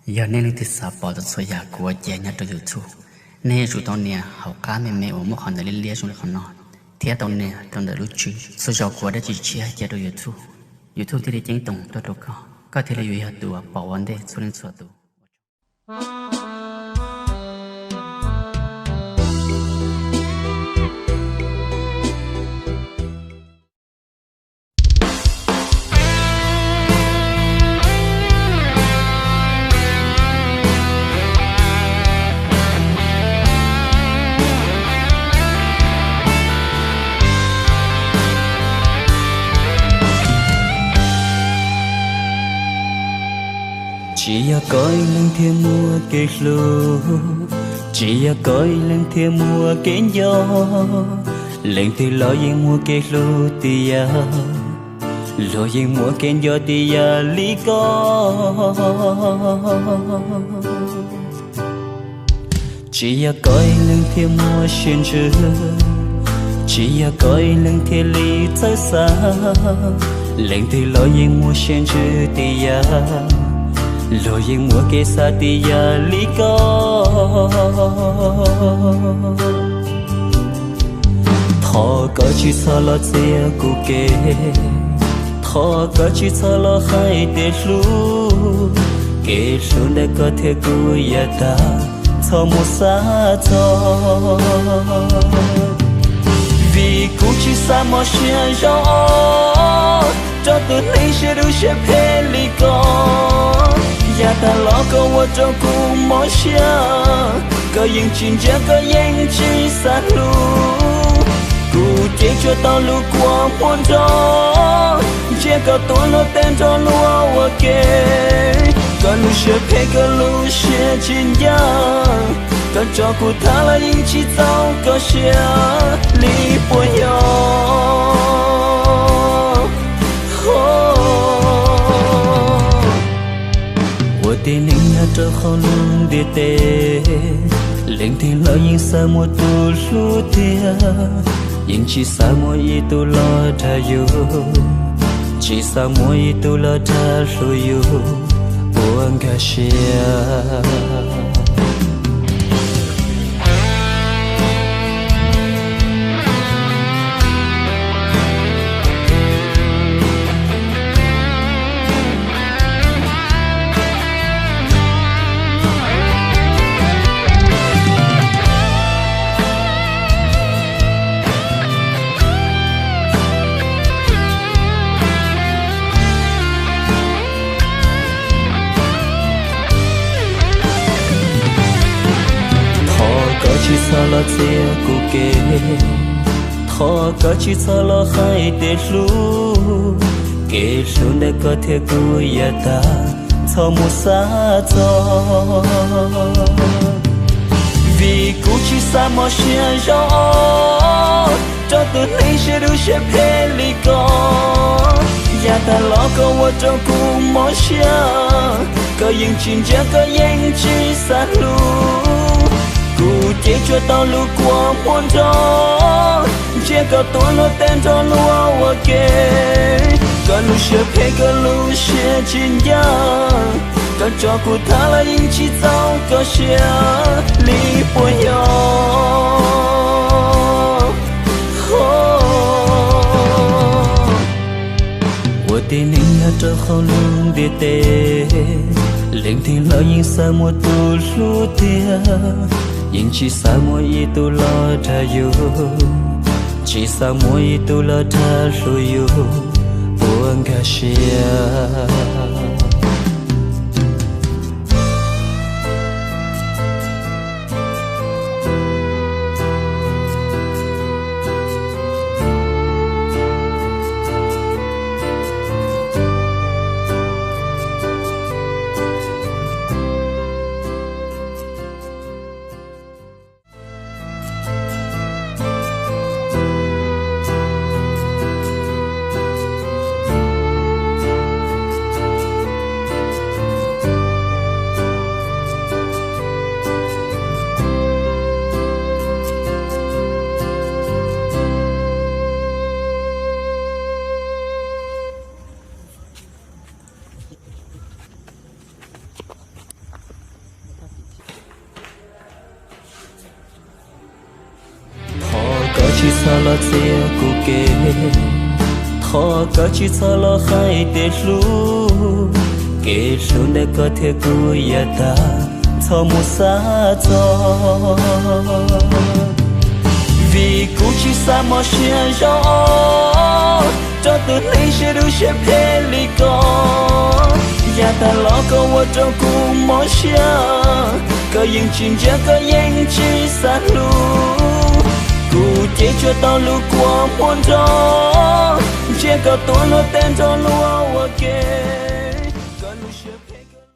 Yog nej leej twg xav pom txhua yam kuv ua cia nyob rau YouTube, nej yuav tsum tau nias hauv qab me me uas muaj qhov ntawv liab liab zoo li qhov no, thiab tau nias rau ntawm lub tswb. Txhua zaus kuv ua dab tsi tshiab cia rau YouTube, YouTube thiaj li ceeb toom tuaj rau koj, koj thiaj li yuav yog tus uas pom ua ntej txhua leej txhua tus. Tsis yog koj ib leeg thiaj muaj kev hlub, tsis yog koj ib leeg thiaj muaj kev nco. Leej twg los yeej muaj kev hlub tib yam, luag yeej muaj kev nco tib yam li koj. Tsis yog koj ib leeg thiaj muaj siab ntsws, tsis yog koj ib leeg thiaj li txawj xav. Leej twg los yeej muaj siab ntsws tib yam, luag yeej muaj kev xav tib yam li koj. Thov koj tsis txhob los txiav kuv kev, thov koj tsis txhob los hais tias hlub. Kev hlub ntawm koj thiab kuv yav tag, txhob mus xav txog. Vim kuv tsis xav mob siab zog rau tus neeg siab dub siab phem li koj. Yav tag los koj ua rau kuv mob siab, koj yeej tsis ntsia koj yeej tsis xav hlub. Kuv ces tsuas tau lus kua muag nrog, ntsia koj tuaj luag tej nrog luag ua ke. Koj lub siab phem koj lub siab tsis ncaj, koj tso kuv tham los yeej tsis txaus koj siab li puas yog? Ua tib neeg nyob rau hauv lub ntiaj teb, leej twg los yeej xav muaj tus hlub tiag, yeej tsis xav muaj ib tug los dag yus, tsis xav muaj ib tug los dag hlub yus puas nkag siab. Thov koj tsis txhob los txiav kuv kev, thov koj tsis txhob los hais tias hlub. Kev hlub ntawm koj thiab kuv yav tag, txhob mus xav txog. Vim kuv tsis xav mob siab zog rau tus neeg siab dub siab phem li koj. Yav tag los koj ua rau kuv mob siab, koj yeej tsis ntsia koj yeej tsis xav hlub. Kuv ces tsuas tau lus kua muag nrog, ntsia koj tuaj luag tej nrog luag ua ke. Koj lub siab phem koj lub siab tsis ncaj, koj tso kuv tham los yeej tsis txaus koj siab li puas yog? Ua tib neeg nyob rau hauv lub ntiaj teb, leej twg los yeej xav muaj tus hlub tiag, yeej tsis xav muaj ib tug los dag yus, tsis xav muaj ib tug los dag hlub yus puas nkag siab. Tsis txhob los txiav kuv kev, thov koj tsis txhob los hais tias hlub. Kev hlub ntawm koj thiab kuv yav tag, txhob mus xav txog. Vim kuv tsis xav mob siab zog rau tus neeg siab dub siab phem li koj. Yav tag los koj ua rau kuv mob siab, koj yeej tsis ntsia, koj yeej tsis xav hlub. Kuv ces tsuas tau lus kua muag nrog, ntsia koj tua luag tej nrog luag ua ke.